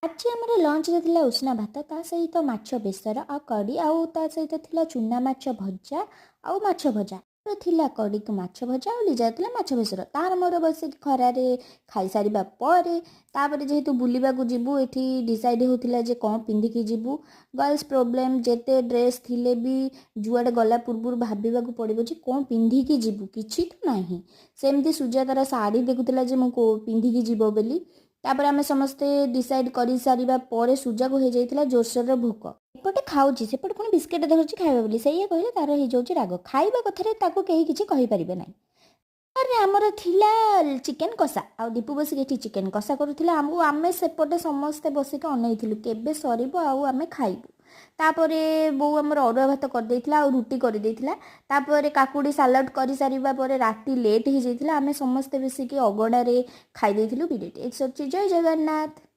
ଆଜି ଆମର ଲଞ୍ଚରେ ଥିଲା ଉଷୁନା ଭାତ, ତା ସହିତ ମାଛ ବେସର ଆଉ କଡ଼ି, ଆଉ ତା ସହିତ ଥିଲା ଚୁନା ମାଛ ଭଜା ଆଉ ମାଛ ଭଜା। ଥିଲା କଡ଼ିକୁ ମାଛ ଭଜା ଆଉ ଲିଜାର ଥିଲା ମାଛ ବେସର। ତାର ମୋର ବସିକି ଖରାରେ ଖାଇସାରିବା ପରେ, ତାପରେ ଯେହେତୁ ବୁଲିବାକୁ ଯିବୁ, ଏଠି ଡିସାଇଡ଼୍ ହେଉଥିଲା ଯେ କ'ଣ ପିନ୍ଧିକି ଯିବୁ। ଗର୍ଲସ ପ୍ରୋବ୍ଲେମ୍, ଯେତେ ଡ୍ରେସ୍ ଥିଲେ ବି ଯୁଆଡ଼େ ଗଲା ପୂର୍ବରୁ ଭାବିବାକୁ ପଡ଼ିବ ଯେ କ'ଣ ପିନ୍ଧିକି ଯିବୁ, କିଛି ତ ନାହିଁ। ସେମିତି ସୁଜା ତାର ଶାଢ଼ୀ ଦେଖୁଥିଲା ଯେ ମୁଁ କେଉଁ ପିନ୍ଧିକି ଯିବ ବୋଲି। ତାପରେ ଆମେ ସମସ୍ତେ ଡିସାଇଡ଼୍ କରିସାରିବା ପରେ ସୁଜାକୁ ହେଇଯାଇଥିଲା ଜୋରସୋରରେ ଭୋକ। ଏପଟେ ଖାଉଛି, ସେପଟେ ପୁଣି ବିସ୍କେଟ୍ ଧରୁଛି ଖାଇବ ବୋଲି। ସେଇଆ କହିଲେ ତାର ହେଇଯାଉଛି ରାଗ। ଖାଇବା କଥାରେ ତାକୁ କେହି କିଛି କହିପାରିବେ ନାହିଁ। ଆରେ, ଆମର ଥିଲା ଚିକେନ୍ କଷା ଆଉ ଦୀପୁ ବସିକି ଏଠି ଚିକେନ୍ କଷା କରୁଥିଲା। ଆମକୁ ଆମେ ସେପଟେ ସମସ୍ତେ ବସିକି ଅନେଇଥିଲୁ କେବେ ସରିବ ଆଉ ଆମେ ଖାଇବୁ। ତାପରେ ବୋଉ ଆମର ଅରୁଆ ଭାତ କରିଦେଇଥିଲା ଆଉ ରୁଟି କରିଦେଇଥିଲା। ତାପରେ କାକୁଡ଼ି ସାଲାଡ଼ କରିସାରିବା ପରେ ରାତି ଲେଟ୍ ହେଇଯାଇଥିଲା, ଆମେ ସମସ୍ତେ ମିଶିକି ଅଗଣାରେ ଖାଇ ଦେଇଥିଲୁ। ଭିଡ଼ିଓଟି ଏଠି ସରୁଛି। ଜୟ ଜଗନ୍ନାଥ।